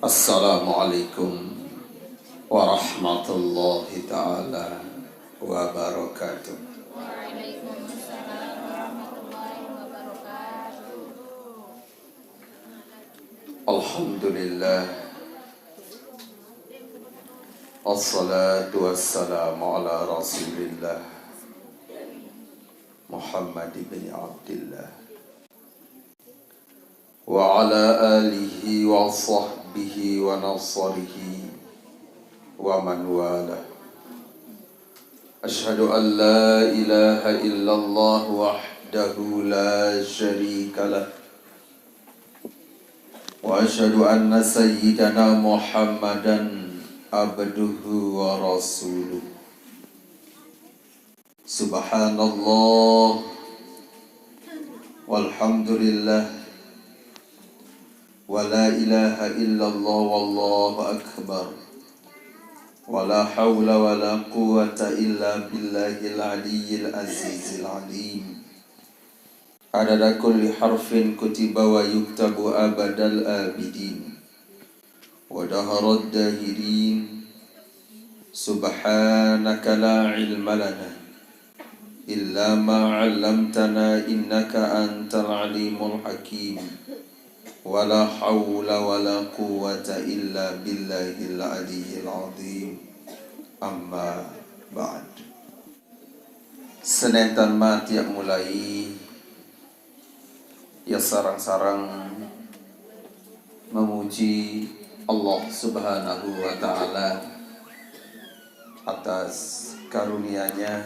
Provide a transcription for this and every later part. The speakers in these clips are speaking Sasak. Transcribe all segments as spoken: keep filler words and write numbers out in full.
Assalamualaikum warahmatullahi taala wabarakatuh. Alhamdulillah. Wassalatu wassalamu ala Rasulillah Muhammad ibn Abdillah wa ala alihi wa sahbihi wa nasarihi wa man wala. Asyhadu an la ilaha illallah wahdahu la syarika lah. Wa asyhadu anna sayyidana Muhammadan abduhu wa rasuluh. Subhanallah. Walhamdulillah. Wa la ilaha illallah wallahu akbar. Wa la haula wa la quwwata illa billahil aliyyil azizil alim. Adada kulli harfin kutiba wa yuktabu abadal abidin. Wa daharad dahirin. Subhanaka la ilma lana illa ma 'allamtana innaka antal alimul hakim. Wa la haula wa la quwwata illa billahil aliyyil azim. Amma ba'd. Senentan mati yak mulai, ya sarang-sarang memuji Allah Subhanahu wa Ta'ala atas karunia-Nya,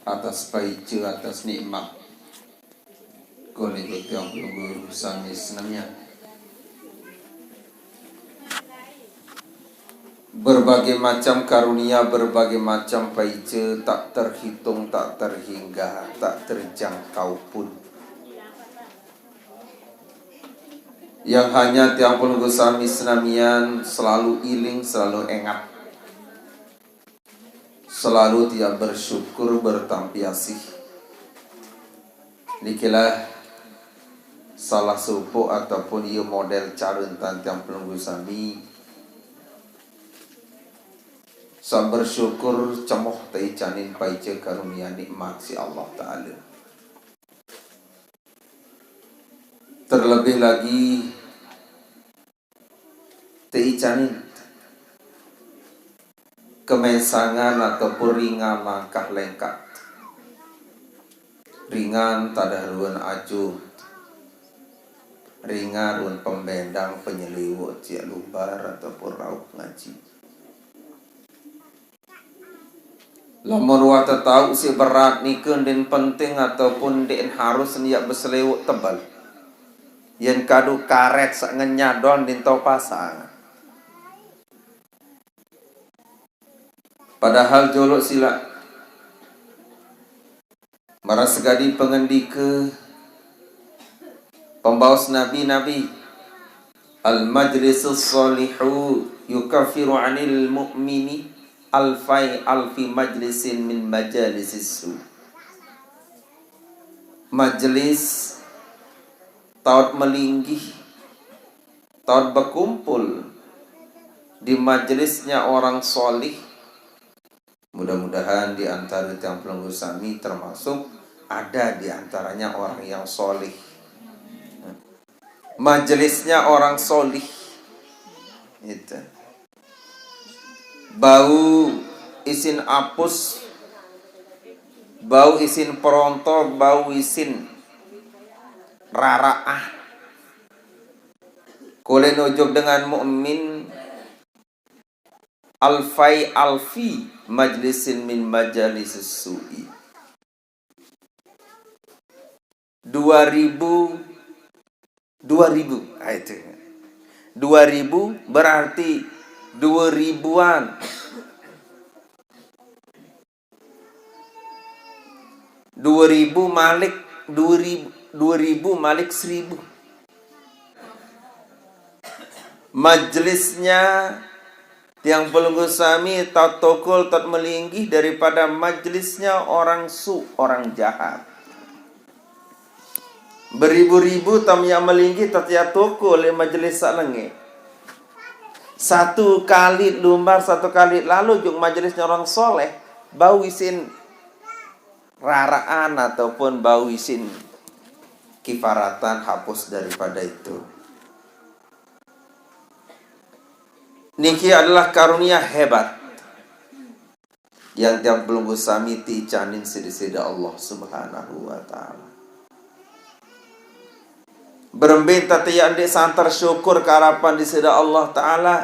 atas paice, atas nikmat. Kone kutiang pelungguh sami senamian. Berbagai macam karunia, berbagai macam paice tak terhitung, tak terhingga, tak terjangkau pun. Yang hanya tiang pelungguh sami senamian selalu iling, selalu engat. Selalu tiang bersyukur, bertampi asih. Nikilah salah sopok ataupun ia model cara entan tiang pelungguh sami. Sa bersyukur cemoh teicanin paice karunia nikmat si Allah Ta'ala. Terlebih lagi, teicanin kemensangan ataupun ringan langkah lengkat. Ringan tadah ruen acut. Ringan ruen pembendang penyeliwuk ciak lubar ataupun rauh ngaji. Lamun wah tetauq si berat nike ndin penting ataupun ndin harus niat beseliwuk tebel. Yen kadu karet saq ngenyah doang ndin tau pasang. Padahal joloq silaq maraq sekadi pengendike pembaos nabi-nabi, "Al-majlisus shalihu yukaffiru 'anil mu'mini alfai alfi majlisin min majalisis su." Majelis taut melinggih, taut berkumpul di majelisnya orang solih. Mudah-mudahan di antara tiang pelungguh sami termasuk ada di antaranya orang yang solih. Majelisnya orang solih. Gitu. Bau isin apus, bau isin perontok, bau isin raraah. Kulen ujug dengan mukmin, alfai alfi majlisin min majalisis su'i. Dua ribu, dua ribu. Ah, itu. Dua ribu berarti dua ribuan. Dua ribu malik, dua ribu, dua ribu malik seribu. Majelisnya tiang pelungguh sami tatkul tatkul melinggih daripada majelisnya orang su, orang jahat. Beribu-ribu tam yang melinggih tatiak tokol leq majelis saq lenge. Satu kali lumbar, satu kali lalu juk majelisnya orang soleh, bau isin raraan ataupun bau isin kifaratan hapus daripada itu. Niki adalah karunia hebat yang tiang pelunggu sami tiicanin siq Sida Allah Subhanahu wa Ta'ala. Berembe tatiang ndeq santer syukur ke arepan Sida Allah Ta'ala,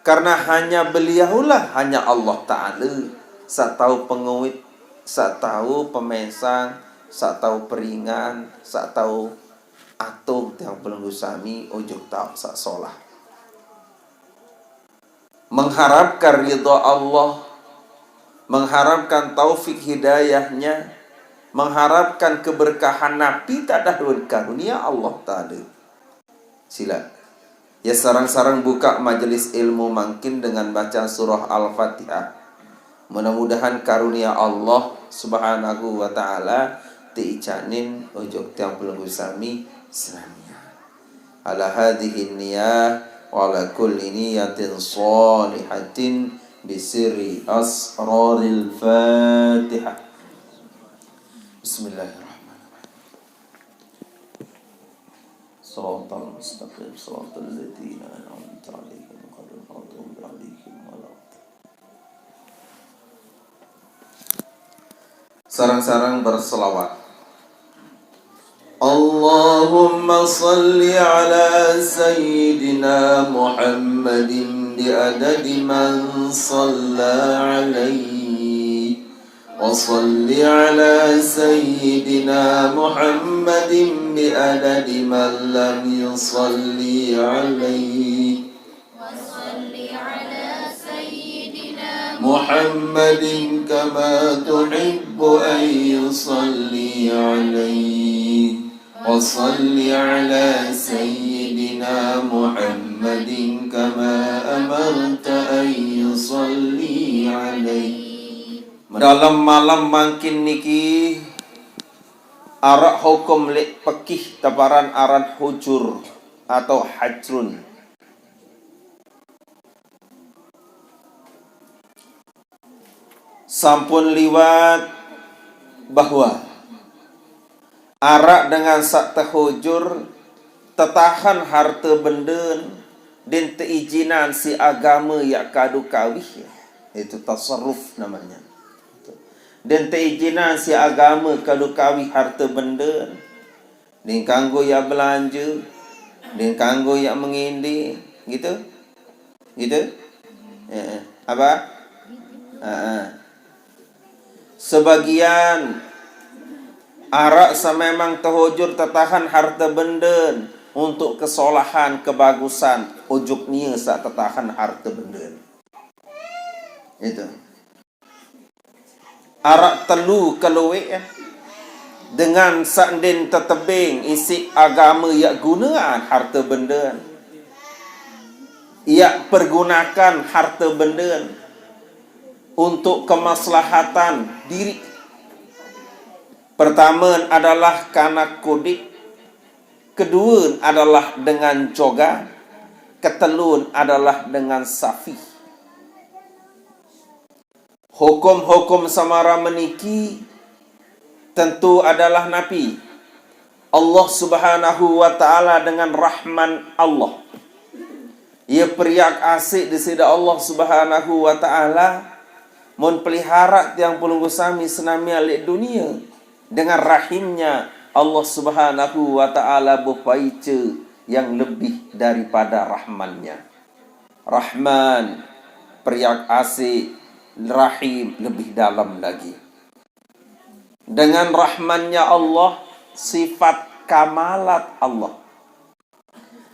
karena hanya Beliaulah, hanya Allah Ta'ala, saq tao penguit, saq tao pemesang, saq tao peringan, saq tao atur tiang pelunggu sami ojok taoq saq solah. Mengharapkan ridha Allah, mengharapkan taufik hidayahnya, mengharapkan keberkahan napi tadah ruen karunia Allah Ta'ala. Sila. Ya, sareng-sareng buka majelis ilmu mangkin dengan baca surah Al-Fatihah. Mudah-mudahan karunia Allah Subhanahu wa Ta'ala tiicanin ojok tiang pelunggu sami senamian. Ala hadhihi niyah wa ala kulli niyatin shalihatin bisirri asraril Fatihah. Bismillahirrahmanirrahim. Shiratal mustaqim, shiratal ladzina an'amta 'alaihim, ghairil maghdubi 'alaihim waladdallin. Sareng-sareng berselawat. Allahumma shalli ala sayyidina Muhammadin bi adadi man shalla alaihi, wa shalli ala sayyidina Muhammadin bi adadi man lam yushalli alaihi. وصل على سيدنا محمد كما تحب أن يصلي عليك. وصل على سيدنا محمد كما أمرت أن يصلي عليك. Dalem malem mangkin niki araq hukum leq pekih teparan aran hujur atau hajrun. Sampun liwat bahwa araq dengan saq tehujur, tetahen harte benden, ndeqn teijinan siq agame yaq kadu kawih, yaitu tasarruf namanya. Ndeqn teijinan siq agame kadu kawih harte benden. Ndeqn kanggo yaq belanje, ndeqn kanggo yaq mengende, gitu? Gitu? Heeh. Apa? Heeh. Sebagian araq sememang tehujur tetahen harte benden untuk kesolahan, kebagusan, ojok nie saq tetahen harte benden. Itu. Araq telu kelueq, dengan saq ndeqn tetebeng isiq agame yaq gunean harte benden, yaq pergunakan harte benden untuk kemaslahatan diriq. Pertame adalah kanak kudiq, kedue adalah dengan coga, ketelun adalah dengan safi. Hukum-hukum semara meniki tentu adalah napi? Allah Subhanahu wa Ta'ala dengan rahman Allah. Ie periak asiq Deside Allah Subhanahu wa Ta'ala, mun pelihara tiang pelungguh sami senamian leq dunie, dengan rahimnya Allah Subhanahu wa Ta'ala bepaice yang lebih daripada rahmannya. Rahman, periak asiq, rahim, lebih dalam lagi. Dengan rahmannya Allah, sifat kamalat Allah.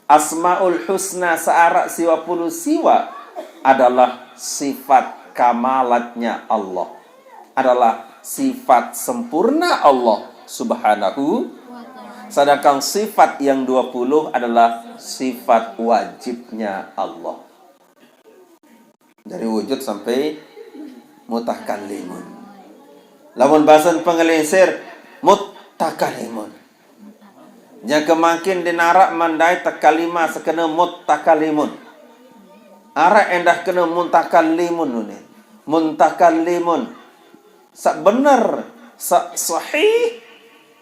Asmaul Husna searaq siwaq puluh siwaq adalah sifat kamalatnya Allah. Adalah sifat sempurna Allah Subhanahu. Sedangkan sifat yang dua puluh adalah sifat wajibnya Allah. Dari wujud sampai mutakallimun. Lamun basen pengelingsir, mutakallimun. Jangke mangkin ndeqn araq mandait tekalimah sekene mutakallimun. Araq endah kena mutakallimun ni. Mutakallimun. Sak bener, sak sahih.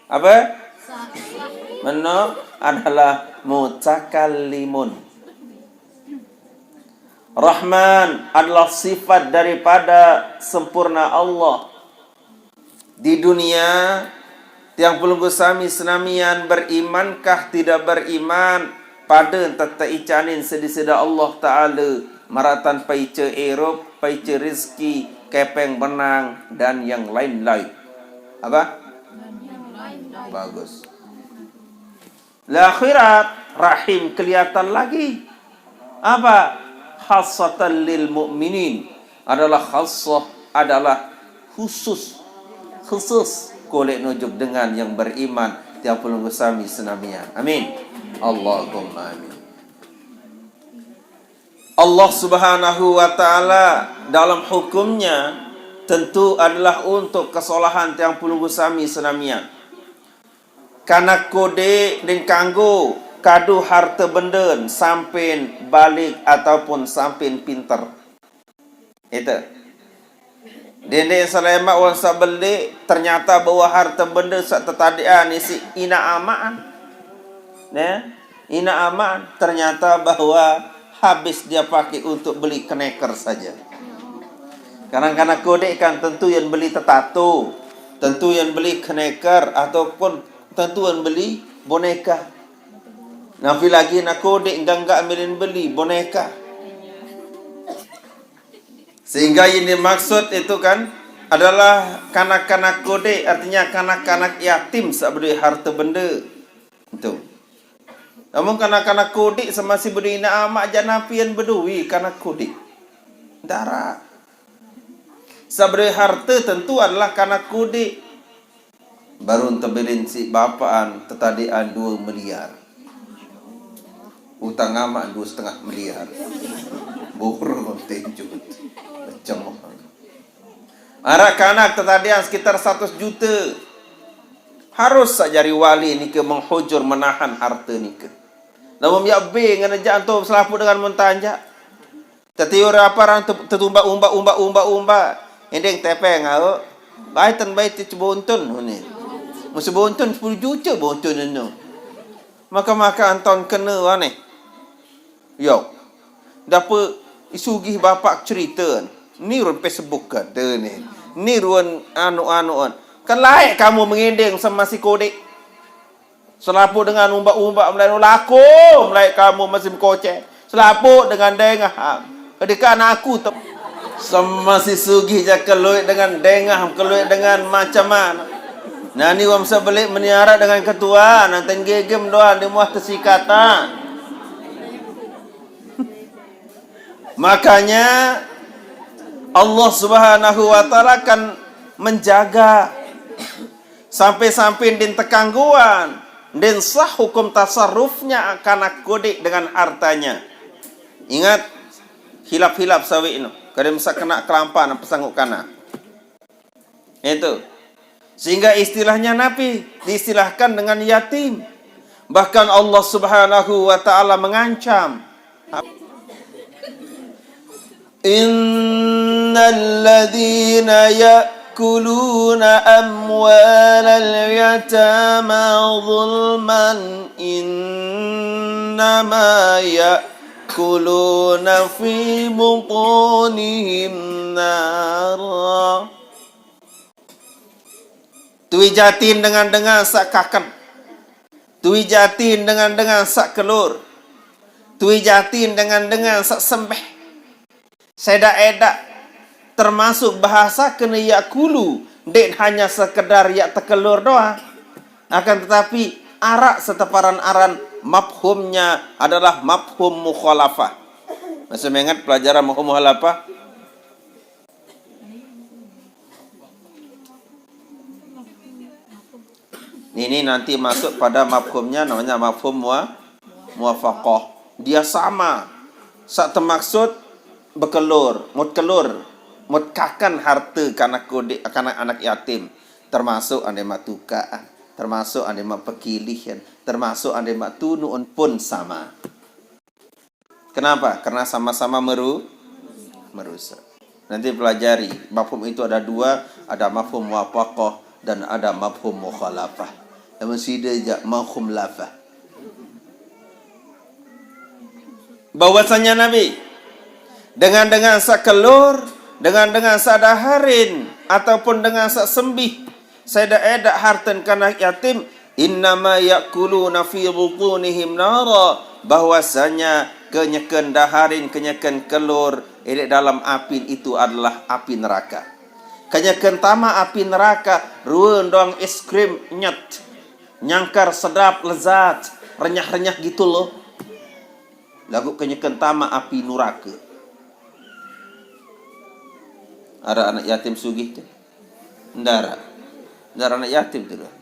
Apa? Meno adalah mutakallimun. Rahman adalah sifat daripada sempurna Allah. Di dunia, tiang pelungguh sami senamian berimankah tidak beriman, pada teteicanin sedisida Allah Ta'ala, maratan paica irup, paica rezeki, kepeng benang, dan yang lain-lain. Apa? Bagus. Lah akhirat, rahim kelihatan lagi. Apa? Khassatan lil mu'minin. Adalah khassah, adalah khusus. Khusus. Kolek nujuk dengan yang beriman. Tiang pelungguh sami senamian. Amin. Allahumma amin. Allah Subhanahu wa Ta'ala dalam hukumnya tentu adalah untuk kesolahan tiang pelungguh sami senamian. Kanak kodik din kanggo kadu harta benda sampai balik ataupun sampai pinter. Itu. Dinding selemak wan sabeli ternyata bahwa harta benda sak tetadian isi ina amaan. Ya, ina amaan ternyata bahwa habis dia pakai untuk beli kneker saja. Kadang-kadang kodik kan tentu yang beli tetato, tentu yang beli kneker ataupun tentu yang beli boneka. Napi lagi nak kodik enggak-enggak milin beli boneka. Sehingga yang dimaksud itu kan adalah kanak-kanak kodik, artinya kanak-kanak yatim sak bedui harta benda. Itu. Namun kanak-kanak kodik semasi bedui ina amak jak napian bedui kanak kodik. Dara. Sak bedui harta tentu adalah kanak kodik. Baru tebilin si bapaan tetadian dua miliar. Utang amak dua setengah miliar. Burung tejut. Macam mana? Arak kanak tetadian sekitar seratus juta. Harus sak jari wali nika menghujur menahan harta nika. Namun ya be ngena jak antum selaput dengan mentanjak. Tetiur apa orang te-, tetumbak umbak umbak umbak umbak. Ending tepeng au. Baiten baiten cebonton ni. Musi bonton sepuluh juta bonton eno. Maka-maka anton kena aneh. Yo. Dapa isugih bapak cerita. Ni run Facebook kata ni. Ni run anu-anu an. Kan laik kamu mengending sama si kodik. Selaput dengan umbak-umbak melayu laku, melayu kamu masih mekoceh. Selaput dengan dengah. Ketika aku tu. Semasi sugih je keluit dengan dengah, keluit dengan macam mana. Nani wam sebelik meniara dengan ketua, nanti gigim doa di muah tesikatan. Makanya Allah Subhanahu wa Ta'ala akan menjaga sampai-sampai din tekangguan, din sah hukum tasarrufnya kanak kodik dengan hartanya. Ingat, hilap-hilap sawit no. Kada masa kena kelampan apa sanggup kana. Itu. Sehingga istilahnya napi diistilahkan dengan yatim. Bahkan Allah Subhanahu wa Ta'ala mengancam. Innal ladzina ya'kuluna amwalal yatama zulman innama ya'kuluna fi butunihim nara. Tui jatin dengan-dengan sak kaken. Tui jatin dengan-dengan sak kelur. Tui jatin dengan-dengan sak sembeh. Sedak-edak termasuk bahasa kena yakulu, dek hanya sekedar yak tekelur doang. Akan tetapi arak seteparan aran mafhumnya adalah mafhum mukhalafah. Masih mengingat pelajaran mafhum mukhalafah? Ini nanti masuk pada mafhumnya, namanya mafhum mua-, muwafaqah. Dia sama. Sak temaksud bekelur, mut kelur, mut kakan harta kanak kodik, kanak anak yatim. Termasuk ande mak tukaan, termasuk ande mak pekilihan, termasuk ande mak tunuun pun sama. Kenapa? Karena sama-sama meru merusak. Nanti pelajari, mafhum itu ada dua, ada mafhum muwafaqah dan ada mafhum mukhalafah. Yang mesti dia jak mafhum lafah. Bahwasanya Nabi dengan dengan sakelur, dengan dengan sadaharin ataupun dengan sasembih, saya dak edak harten kanak yatim, innama yakuluna fi butunihim nara, bahwasanya kenyeken daharin, kenyeken kelur, ilik dalam apin itu adalah api neraka. Kenyeken tama api neraka, ruen doang es krim nyet. Nyangkar sedap, lezat, renyah-renyah gitu loh. Lagu kenyeken tama api neraka. Ada anak yatim sugih tu? Ndara. Ndara anak yatim tu dah.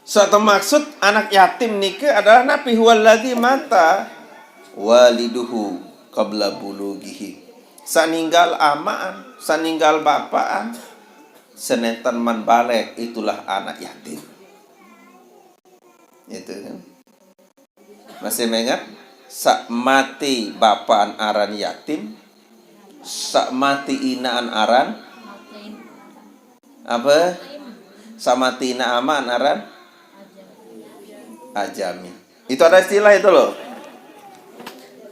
Sa temaksud anak yatim niki adalah napi, huwallazi mata waliduhu qabla bulughihi. Sa ninggal amaan, sa ninggal bapaan, senenten man baleg itulah anak yatim. Itu kan. Masih mengat? Sa mati bapaan aran yatim, sa mati inaan aran apa? Sa mati ina amaan aran ajami. Itu ada istilah itu loh.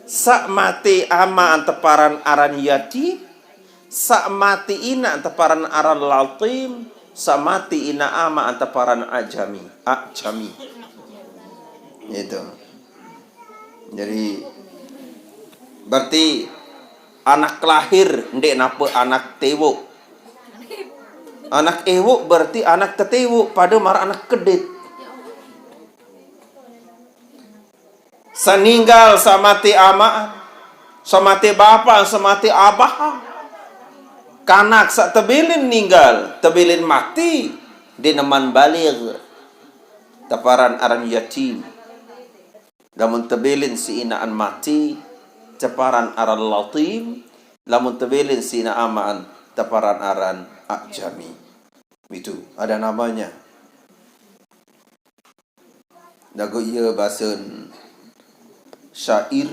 Sa mati amaan teparan aran yatim, sa mati ina teparan aran latim, sa mati ina amaan teparan ajami. Ajami. Itu. Jadi berarti anak lahir ndeq nape anak tewok. Anak ewok berarti anak tetewok pade maraq anak kedit. Sa ninggal, sa mate amaq, sa mate bapaq, sa mate abah. Kanak saq tebilin ninggal, tebilin mate, ndeqne man baligh. Teparan aran yatim. Lamun tebilin siq inaqn mate, teparan aran latim. Lamun tebilin siq inaq amaqn, teparan aran ajami. Itu ada namanya. Laguq ie basen syair,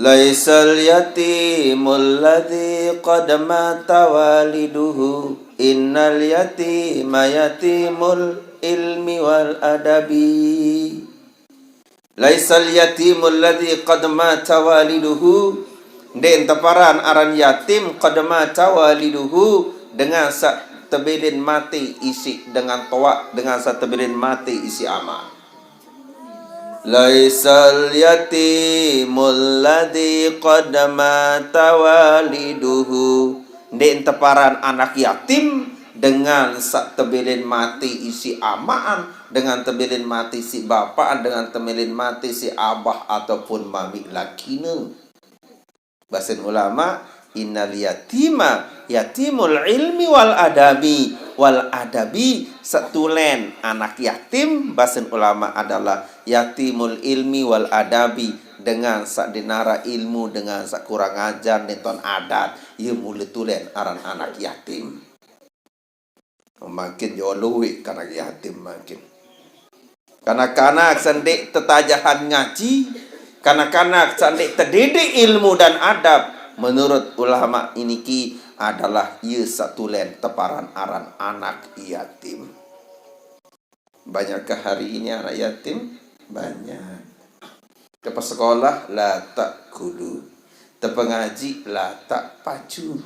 "Laisal yatimul ladzi qad mata waliduhu, innal yatima yatimul ilmi wal adabi." "Laisal yatimul ladzi qad mata waliduhu." Ndeq teparan aran yatim qad mata waliduhu, dengan saq tebilin mate isiq dengan toaq, dengan saq tebilin mate isiq amaq. "Laisal yatimul ladzi qad mata waliduhu." Ndeq teparan anak yatim dengan saq tebilin mate isiq amaqn, dengan tebilin mate isiq bapaqn, dengan tebilin mate isiq abah ataupun mamiq laqine. Basen ulama, "Innal yatima yatimul ilmi wal adabi." Wal adabi, saq tulen anak yatim, basen ulama adalah yatimul ilmi wal adabi, dengan saq ndeqn araq ilmu, dengan saq kurang ajar, ndeqn ton adat, ie mule tulen aran anak yatim. Mangkin jauh lueq kanak yatim mangkin. Kanak-kanak saq ndeq tetajahan ngaji, kanak-kanak saq ndeq tedidik ilmu dan adab, menurut ulama niki adalah ie saq tulen teparan aran anak yatim. Banyakkah hari ini anak yatim? Banyak. Tepesekolah, la ta'kulu. Tepengaji, la ta'paju.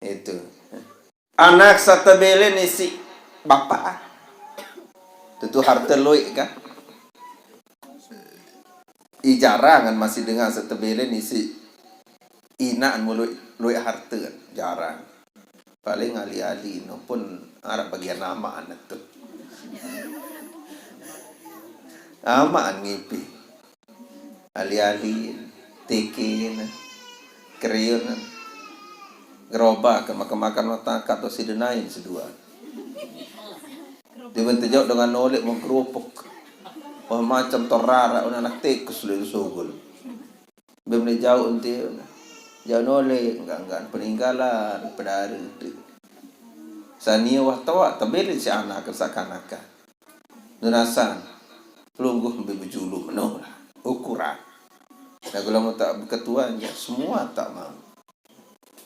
Itu. Anak saq tebilin isiq bapaq. Tetu harte lueq kan? Ih, jarangan masih dengan saq tebilin isiq inaqn mule lueq harte kan? Jarang. Paling ali-ali no pun araq bagian amaqn tu. Amaqn ngipi. Ali-ali, tikin, kriun, gerobak, makan-makan no tangkaq to side nain sedua. Tiwen tejauq dengan noleq mengkerupuk. Wah, macem to raraq, anak tikus leq sugul. Bem leq jauq enti jauq noleq, enggak-enggak peninggalan, pedare. Sania wah toa, tebelin si anak, sa kanak. Nunasan, pelungguh mbe bejulu meno lah. Ukuran. Lagu lama tak beketuan je, semua tak mau.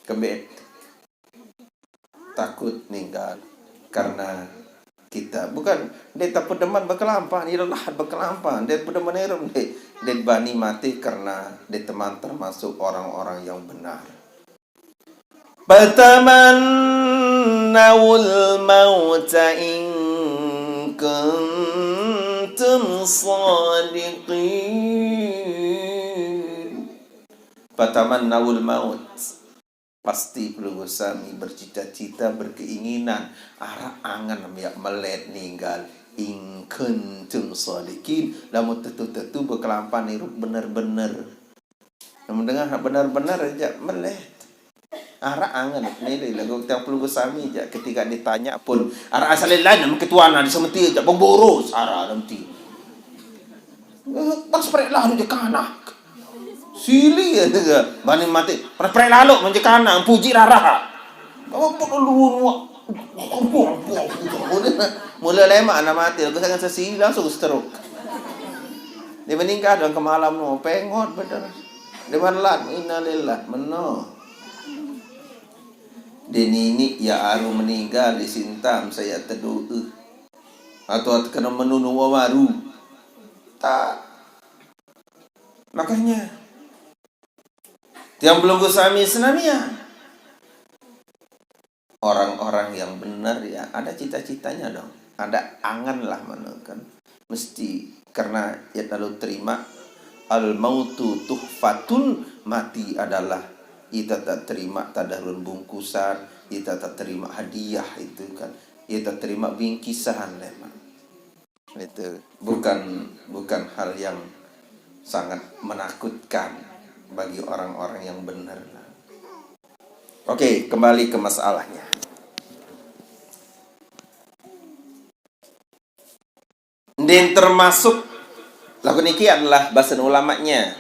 Kembe takut ninggal karena kita. Bukan, nde tapedeman bekelampan, ilelah bekelampan, nde pedeman erum, nde, nde bani mati karena nde teman termasuk orang-orang yang benar. Fatamannawul mauta in kuntum sadiqin. Fatamannawul maut. Pasti pelungguh sami bercita-cita, berkeinginan, arak angen yak melet ninggal. In kuntum sadiqin, lamun tetu-tetu bekelampan irup bener-bener. Lamun dengah bener-bener jak melet. Arak angen, nilai lagu tiang pelungguh sami jak ketika ditanya pun, arak asal lain, nama ketuan, ada semeti jak boros, arak nanti. Pas prek lah je kanak. Sili ya, bani mati. Prek-prek lalu manje kanak, puji rara. Apa perlu muak? Mula lemak anak mati, lagu sangat sesili, langsung stroke. Dia meninggal dalam kemalam no, pengot bener. Dia menelan, innalillah, meno. Dia nini ya aru meninggal di sintam saya teduh. Atau kena menunu wawaru. Tak. Makanya, tiang pelungguh sami senamia. Orang-orang yang benar ya, ada cita-citanya dong. Ada angan lah mana kan. Mesti, karena ya lalu terima, al mautu tuhfatun, mati adalah kita tak terima tadarun bungkusan, kita tak terima hadiah itu kan. Kita terima bingkisan memang. Itu bukan, bukan hal yang sangat menakutkan bagi orang-orang yang benar. Oke, kembali ke masalahnya. Ndin termasuk, lagu niki adalah bahasan ulamanya.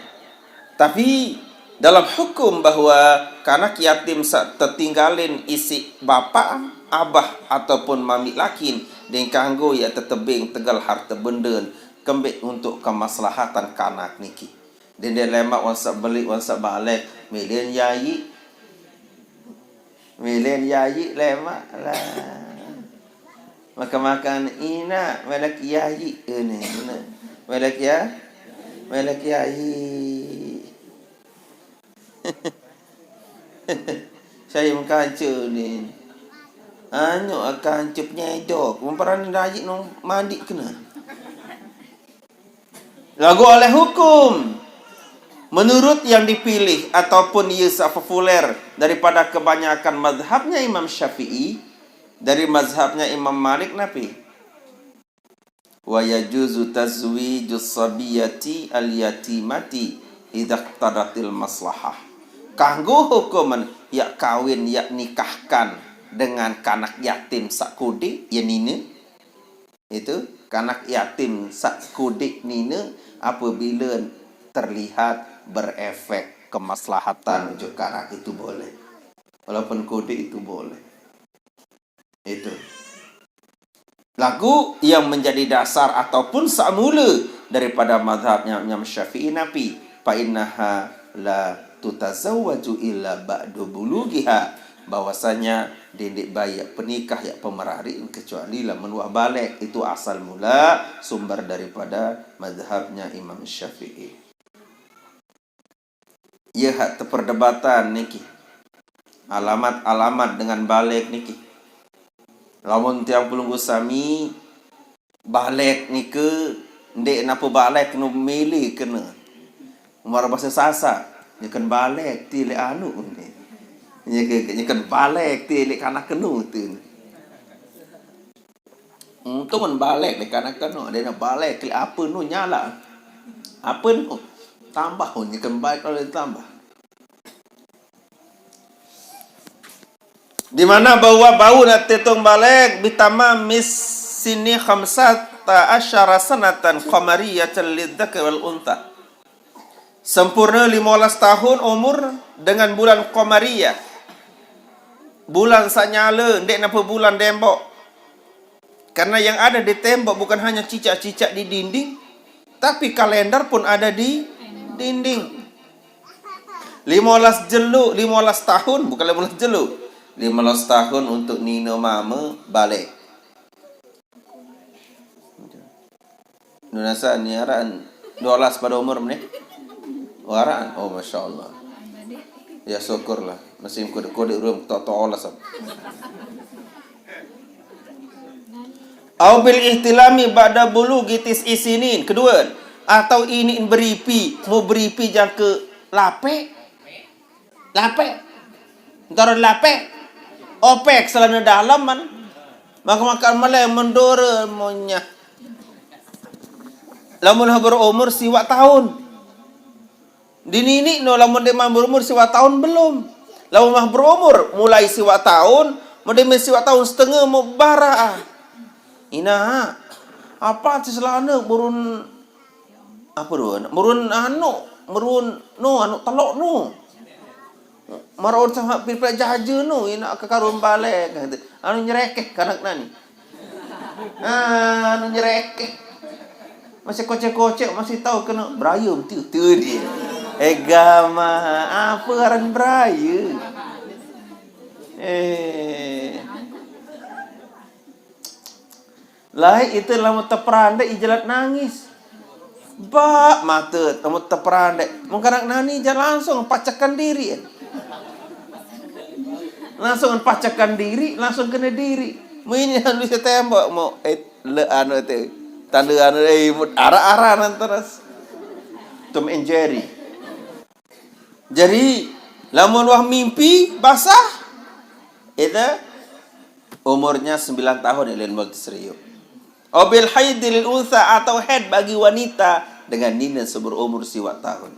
Tapi dalam hukum bahwa kanak yatim sa tetinggalin isi bapa, abah ataupun mami lakin, ding kanggo ya tetebing tegal harta benda kembik untuk kemaslahatan kanak niki. Dende lemak wansak beli, wansak balek, milen yayi. Milen yayi lemak lah. Makan-makan ina melek yayi ini. Melek ya, melek yayi. Saya mengkaca ni. Anyo akan cep nyedok. Memperani rayi no mandi kena. Lagu oleh hukum. Menurut yang dipilih ataupun ia sa populer daripada kebanyakan mazhabnya Imam Syafi'i, dari mazhabnya Imam Malik napi? Wa yajuzu tazwijus sabiyati al yatimati idza iqtadatil maslahah. Kanggo hukuman yak kawin, yak nikahkan dengan kanak yatim sak kodik, ya nine. Itu kanak yatim sak kodik nine apabila terlihat berefek kemaslahatan ujuk kanak itu boleh. Walaupun kodik itu boleh. Itu. Lagu yang menjadi dasar ataupun samula daripada mazhabnya Imam Syafi'i napi, fa innaha la tutazawwaju illa ba'du bulughiha, bahwasanya dindik bayi yak penikah yak pemerari kecuali lamun wah balek. Itu asal mula sumber daripada mazhabnya Imam Syafi'i. Ia hak teperdebatan niki. Alamat-alamat dengan balek niki. Lamun tiang pelunggu sami, balek nike ndek napa balek nu mele kena. Mara bahasa Sasak, nyeken balek ti lek anu ni. Nyeke-, nyeken balek ti lek kanak kenu tu. Untung kan balek lek kanak kenu, dia nak balek lek apa nu nyala. Apa nu tambah, nyeken balek kalau tambah. Di mana bahwa bau nak tetung balek bitamamis sini khamsata asyara sanatan qamariyatan lidzakari wal untha. Sempurna lima belas tahun umur dengan bulan qamariyah. Bulan sanyala, ndek napa bulan dembok. Karena yang ada di tembok bukan hanya cicak-cicak di dinding, tapi kalender pun ada di dinding. Lima belas jelo, lima belas tahun, bukan lima belas jelo. Lima belas tahun untuk nina mama balik. Nunasa ni araan dua belas pada umur ni? Oh, araan. Oh, masya Allah. Ya, syukurlah. Masih kode-kode rum tak tak olas. Au bil ihtilami ba'da bulughi tis'i sinin. Kedua, atau ini beripi, mau beripi jangka lapek. Lapek. Entara lapek. Opek selana dalam man. Maka makan meleng mendora monyah. Lamun ha berumur siwak tahun. Di nini no lamun dia mah berumur siwak tahun belum. Lamun mah berumur mulai siwak tahun, mau dia mah siwak tahun setengah mau bara. Ina, apa ti selana burun apa tu? Merun anu, merun nu, anu telok nu. Merun sama pipet jaja nu, ina ke karun balik. Anu nyerekeh kanak nani. Ah, anu nyerekeh. Masih kocek-kocek, masih tahu kena beraya betul-betul dia. Egama, apa aran beraya? Eh. Lai itu lamun teperandek ijelat nangis. Bak mata lamun teperandek. Mungkin anak nani je langsung pacakan diri. Langsung pacakan diri, langsung kena diri. Mu ini anu bisa tembak mau eh le anu tu. Tanda anu eh arah-arah nanti terus. Tom and Jerry. Jadi lamun wah mimpi basah itu umurnya sembilan tahun ilin multi seriuk. Obil haid lil unsa atau haid bagi wanita dengan nina seumur umur siwak tahun.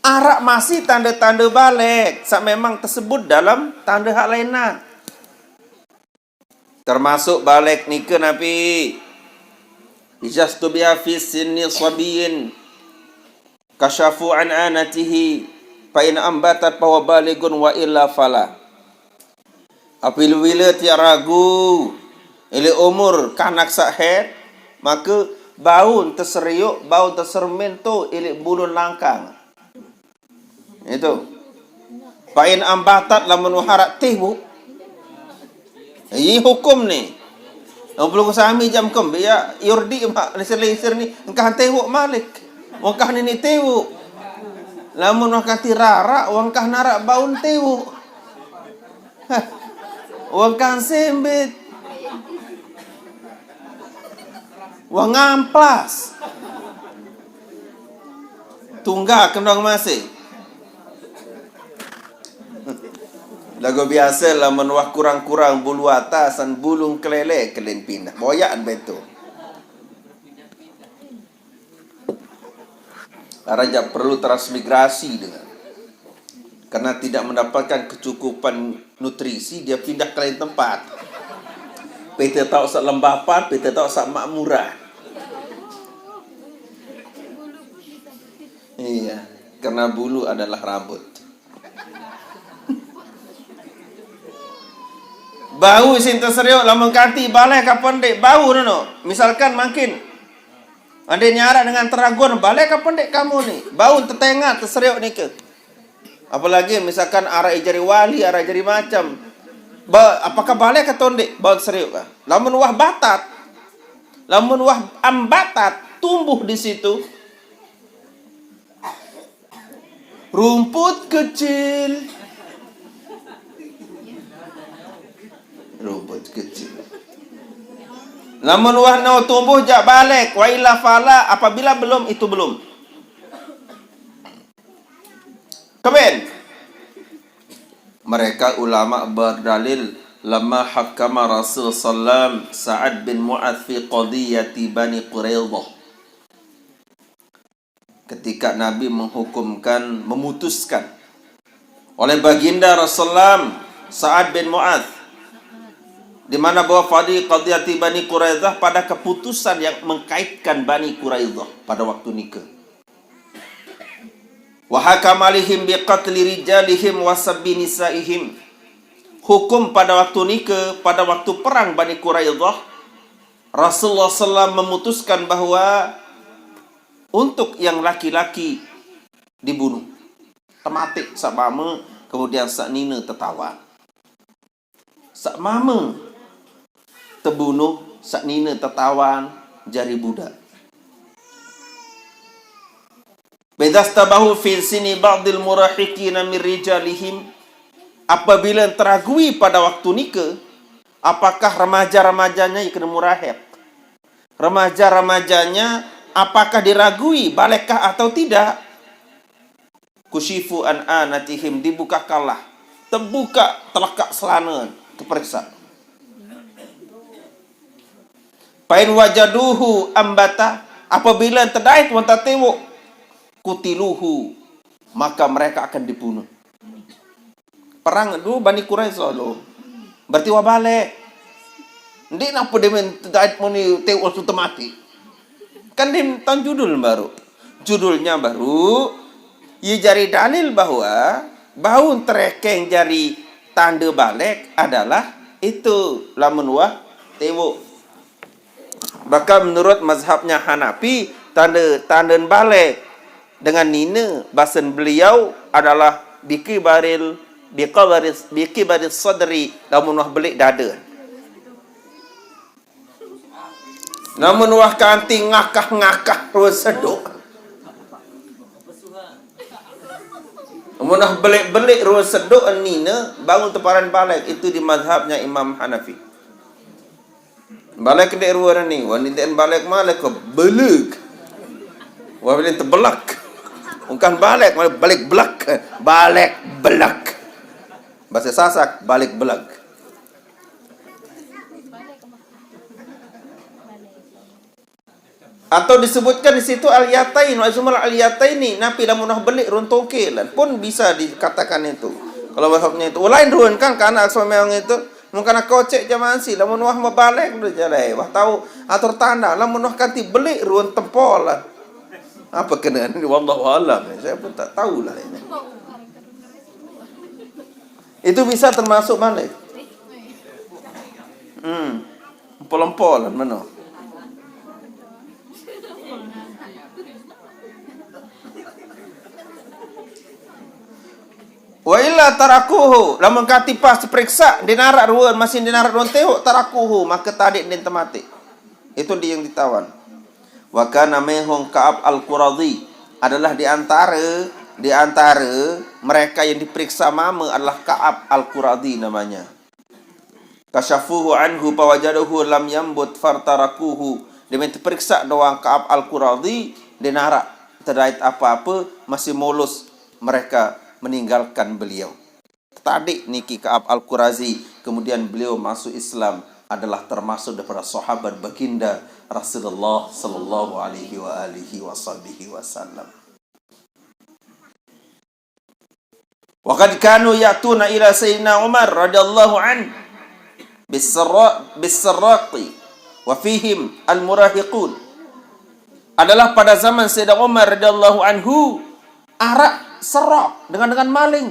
Arak masih tanda-tanda balik sak memang tersebut dalam tanda hak lainnya. Termasuk balik nika nabi. Ijastubia fi sinni sabiyin kasyafu an anatihi fa in ambatat fa huwa balighun wa illa fala. Apabila tiada ragu, ili umur kanak sak haid, maka baun terseriuk, baun tersermin tu ili bulun langkang. Itu. Fa in ambatat lamun waharak tiwuk. Ini hukum ni. Lamun belum sami jam kem ya yurdi mak lisir-lisir ni engkah tiwuk malik. Wangkah nini tiwuk. Lamun wangkah tirarak, wangkah narak baun tiwuk. Wangkah sembit. Wang amplas. Tunggal kendang masih. Lagu biasa lamun wah kurang-kurang bulu atasan bulung kelele kelin pindah. Boyakan betul. Raja perlu transmigrasi dengan karena tidak mendapatkan kecukupan nutrisi dia pindah ke lain tempat. Pete tau sak lembapan, pete tau sak makmurah. Iya, karena bulu adalah rambut. Bau sing terseriuk lamun kanti balai kapan dek bau nono. Misalkan makin ada nyarak dengan teragun balai kapan dek kamu ni. Bau tetengat terseriuk ni ke. Apalagi misalkan arah ijari wali, arah ijari macam. Ba, apakah balai ke tondek bau terseriuk kah? Lamun wah batat. Lamun wah ambatat tumbuh di situ. Rumput kecil. Rumput kecil. Lamun wah nau tumbuh jak balek, wa illa fala, apabila belum itu belum. Keben. Mereka ulama berdalil lama hakama Rasul sallam Sa'ad bin Mu'adz fi qadiyati Bani Quraidah. Ketika Nabi menghukumkan, memutuskan oleh Baginda Rasulullah Sa'ad bin Mu'adz di mana bahwa fadi qadiyati Bani Quraidah pada keputusan yang mengkaitkan Bani Quraidah pada waktu nikah. Wa hakama alaihim biqatli rijalihim wa sabbi nisaihim. Hukum pada waktu nika, pada waktu perang Bani Quraidah, Rasulullah sallallahu memutuskan bahwa untuk yang laki-laki dibunuh. Temati sak mama, kemudian sak nina tetawan. Sak mama tebunuh, sak nina tetawan, jari budak. Bidastabahu fi sini ba'dil murahiqina min rijalihim. Apabila teragui pada waktu nika, apakah remaja-remajanya yang kena murahik? Remaja-remajanya apakah diragui, balekkah atau tidak? Kusyifu an anatihim, dibukakanlah. Terbuka, telekak selana, terperiksa. Pain wajaduhu ambata, apabila tedait wanta tewok, kutiluhu, maka mereka akan dibunuh. Perang dulu Bani Quraisyah dulu. Berarti wah balik. Ndik napa dia main tedait muni tewok langsung temati. Kan dia tahu judul baru. Judulnya baru, ia jari dalil bahwa bau terekeng jari tanda balik adalah itu lamun wah tewok. Bahkan menurut mazhabnya Hanafi, tanda tanda balik dengan nina basen beliau adalah biki baril biki baris biki baris sadri lamun wah belik dada. Namun wah kanti ngakah-ngakah rua seduk. Mun wah belik-belik rua seduk nina, bangun teparan balik. Itu di mazhabnya Imam Hanafi. Balik dek rua ni, wah ni dek balik malik ke belek. Wah balik tebelak. Bukan balik, malah balik belak. Balik belak. Bahasa Sasak, balik belak. Atau disebutkan di situ al-yatain, wa ismul al-yataini, napi lamun wah belik rua tongke lan pun bisa dikatakan itu. Kalau mazhabnya itu, lain rua kan karena asal memang itu, mungkin kocek zaman si, lamun wah mabalek dulu jalai, wah tahu atur tanda, lamun wah kanti belik rua tempol lan. Apa kena ini? Wallahu alam, saya pun tak tahulah ini. Itu bisa termasuk balik. Hmm. Empol-empolan mana? Wa illa tarakuhu, lamun kati pas periksa, dinarak rua, masih dinarak rua tewok, tarakuhu, maka tadi din temati. Itu dia yang ditawan. Wa kana minhum Ka'ab Al-Quradi, adalah di antara di antara mereka yang diperiksa mama adalah Ka'ab Al-Quradi namanya. Kasyafuhu anhu fawajaduhu lam yambut fartarakuhu. Dia minta periksa doang Ka'ab Al-Quradi, dia narak tedait apa-apa, masih mulus mereka meninggalkan beliau. Tadi niki Ka'ab Al-Qurazi, kemudian beliau masuk Islam, adalah termasuk daripada sahabat baginda Rasulullah sallallahu alaihi wa alihi wa sahbihi wasallam. Wa qad kanu ya'tuna ila Sayyidina Umar radhiyallahu anhu bisarra-, bisarraqi wa fihim al-murahiqun. Adalah pada zaman Sayyidina Umar radhiyallahu anhu, arak serak dengan, dengan maling.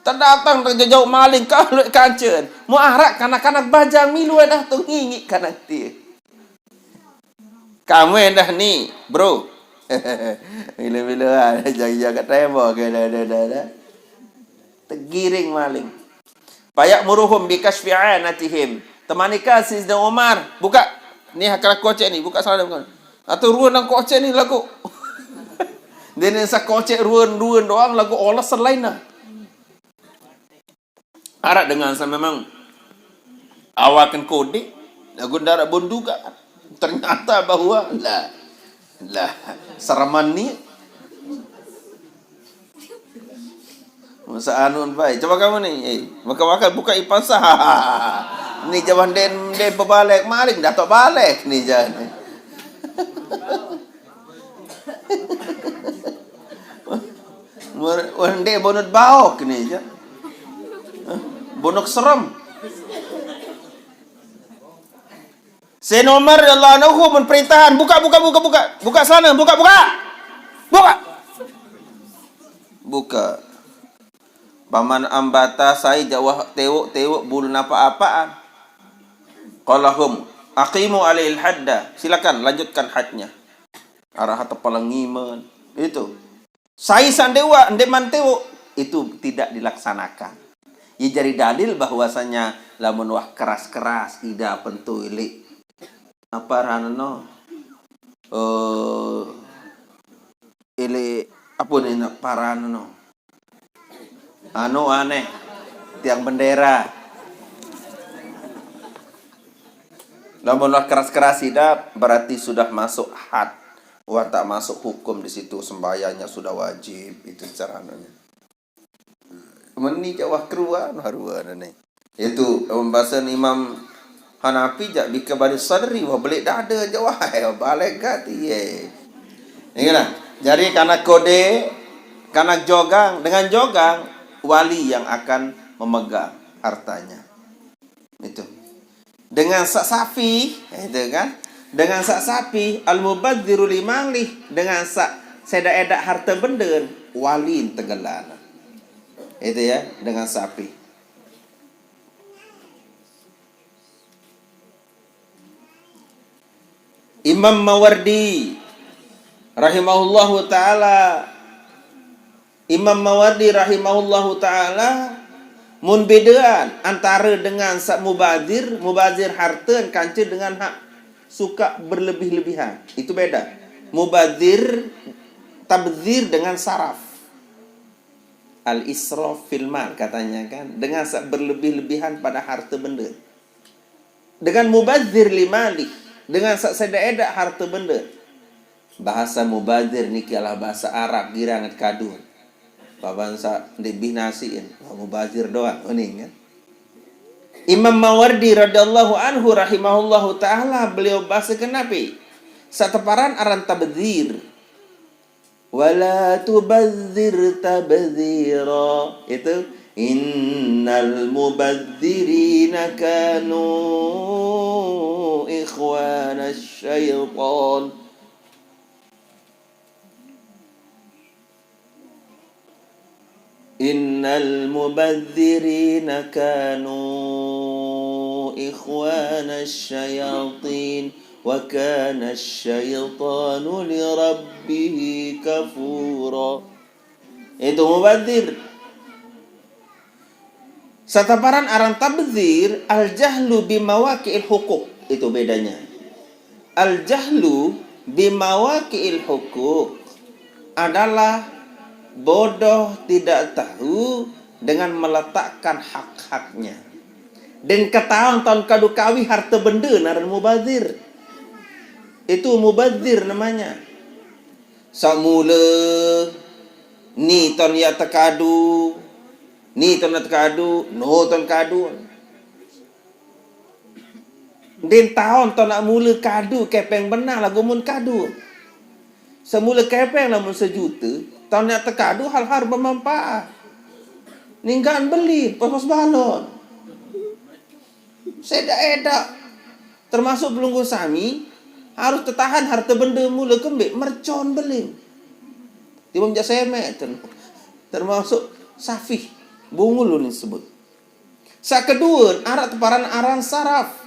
Terdatang terjejau maling kalau kancen. Mu arak kanak-kanak bajang milu dah tu ngingik kanak dia. Kamu endah ni, bro. Bila-bila ah, jaga-jaga tembok ke dah, dah, dah, dah. Tergiring maling. Payak muruhum bi kasyfi anatihim. Temanika Sayyidina Umar, buka ni hakala kocek ni, buka salah bukan. Atau ruan nang kocek ni lagu. Dia ni sa kocek ruan-ruan doang lagu olah selain dah. Arak dengan sa memang awakan kode, lagu darat bonduga. Ternyata bahwa lah, lah, saraman ni. Masa anu baik. Coba kamu ni, eh, makan-makan buka ipan sah. Ni jaman den, den bebalek maling, datuk balek ni jangan. Wende bonut baok ni je. Bonok serem. Sayyidina Umar radhiyallahu anhu mun perintahan, "Buka, buka, buka, buka. Buka sana, buka, buka. Buka." Buka. Paman ambata sai jawah tewok-tewok bulun apa-apaan. Qalahum, aqimu alaihil hadda. Silakan lanjutkan hadnya. Araha tepelengimen. Itu. Sai sandewa, ndeman tewok. Itu tidak dilaksanakan. Ya, jadi dalil bahwasanya lamun wah keras-keras, ida pentu ili. Apa ranno? Eh, ili apa nih, nak, parano? Anu aneh, tiang bendera. Lamun wah keras-keras ida, berarti sudah masuk had. Wah, tak masuk hukum di situ, sembahyangnya sudah wajib, itu caranya. Meni jawah keruan, haruan ini. Itu pembahasan Imam Hanafi, jak bika balik sadri, wah, belik dada jawah, balik gati ye. Inilah. Jadi karena kode, karena jogang, dengan jogang, wali yang akan memegang hartanya. Itu. Dengan sak sapi, itu kan. Dengan sak sapi, al-mubadziru limalih, dengan sak seda-eda harta benden, wali tegelan. Itu ya, dengan sapi. Imam Mawardi rahimahullahu taala, Imam Mawardi rahimahullahu taala mun bedaan antara dengan sak mubazir, mubazir harta kance dengan hak suka berlebih-lebihan. Itu beda. Mubazir, tabzir dengan saraf. Al-israf fil mal katanya kan, dengan sak berlebih-lebihan pada harta benda. Dengan mubazir limalih, dengan sak seda-eda harta benda. Bahasa mubazir niki adalah bahasa Arab, girang kadun. Paman sak ndek bih nasiin, mubazir doang, uning kan. Imam Mawardi radhiyallahu anhu rahimahullahu taala, beliau bahasa kenapi? Sateparan aran tabzir. Wala tubazir tabzira. Itu, innal mubazirina kanu ikhwana syaitan. Innal mubazirina kanu ikhwana syayatin wa kana syaytanu lirabbihi kafura. Itu mubazir. Sataparan aran tabzir, al-jahlu bimawaqi'il huquq. Itu bedanya. Al-jahlu bimawaqi'il huquq adalah bodoh, tidak tahu dengan meletakkan hak-haknya. Dan ketahuan tahun kadu kawi harta benda naran mubazir. Itu mubazir namanya. Samula ni ton ya tekadu, ni ton ya tekadu, no ton kadu. Din taon ton nak mula kadu kepeng benang lagu mun kadu. Semula kepeng lamun sejuta, ton nak tekadu hal-hal bermanfaat. Ninggan beli, pos-pos balon. Seda-eda. Termasuk pelungguh sami, harus tertahan harta benda mula kembik, mercon beling. Tiba menjak semek, termasuk safih, bungul ulun sebut. Sak kedua, arak teparan aran saraf.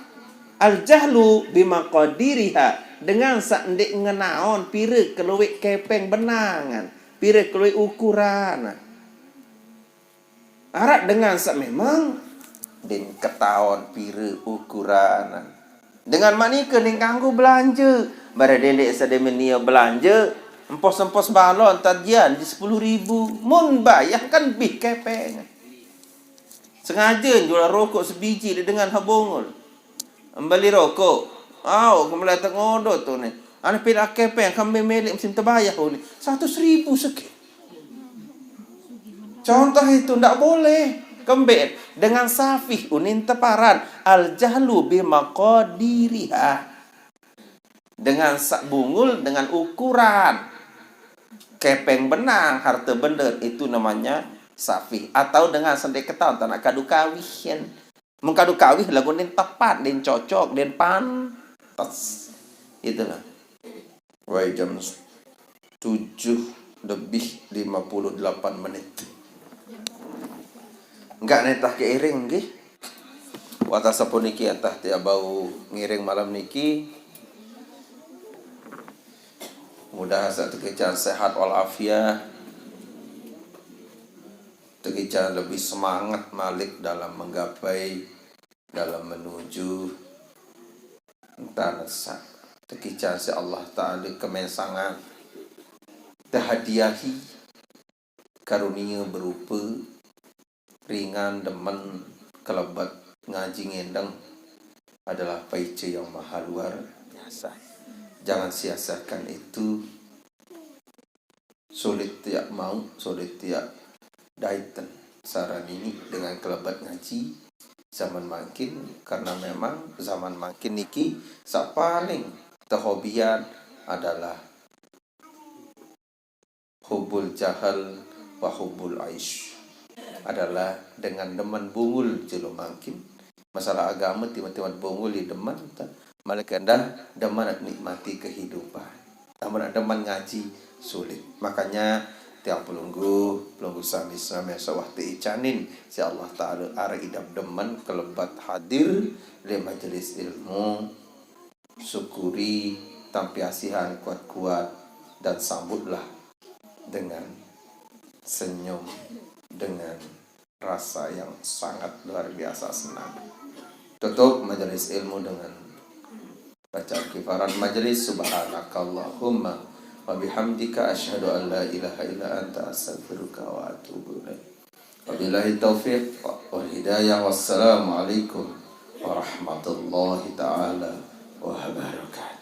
Al-jahlu bimaqadiriha, dengan sak ndik ngenaon pira keluik kepeng benangan, pira keluik ukuran. Arak dengan sak memang din ketaon pira ukuran. Dengan manika ning kanggo belanja, bara dendek sademenia belanja, empos-empos balon tajian di sepuluh ribu. Mun bayar kan bih kepeng. Sengaja jual rokok sebiji dengan habongol. Embali rokok. Au, kembali tak ngodot tu ni. Ane pila kepeng kami milik mesin terbayar ni. Seratus ribu sikit. Contoh itu ndak boleh. Kembali dengan safih unin teparan. Al-jahlu bimaqadiriha. Dengan sak bungul, dengan ukuran. Kepeng benang, harta benda, itu namanya safih. Atau dengan sendek ketahuan, tak nak kadu kawihin. Mengkadu kawih lagu din tepat, din cocok, din pantas. Itulah. Wai jam tujuh lebih lima puluh delapan menit. Enggak nitah keiring nggih. Wata sapuniki atah tiap bau ngiring malam niki. Mudah asa tekican sehat walafiat. Tekican lebih semangat malik dalam menggapai, dalam menuju entanesa. Tekican si Allah Ta'ala kemensangan. Tahadiahi karunia berupa ringan, demen, kelebat, ngaji ngendeng adalah paica yang maha luar biasa. Jangan sia-siakan itu. Sulit tiak mau, sulit tiak daiten saran ini dengan kelebat ngaji zaman mangkin, karena memang zaman mangkin niki sak paling tehobian adalah hubul jahal wa hubul aish, adalah dengan demen bungul jelo mangkin. Masalah agama timat-timat bungul ya demen ta. Malaikat dah demen nikmati kehidupan. Amun demen ngaji sulit. Makanya tiang pelungguh, pelungguh sami-sami sawah teicanin si Allah Ta'ala ara idap demen kelebat hadir di majelis ilmu. Syukuri, tampiasihan kuat-kuat, dan sambutlah dengan senyum, dengan rasa yang sangat luar biasa senang. Tutup majelis ilmu dengan bacaan kifarat majelis. Subhanakallahumma wa bihamdika, asyhadu an la ilaha illa anta, astaghfiruka wa atubu ilaik. Wabillahi taufiq wal hidayah. Wassalamualaikum warahmatullahi taala wabarakatuh.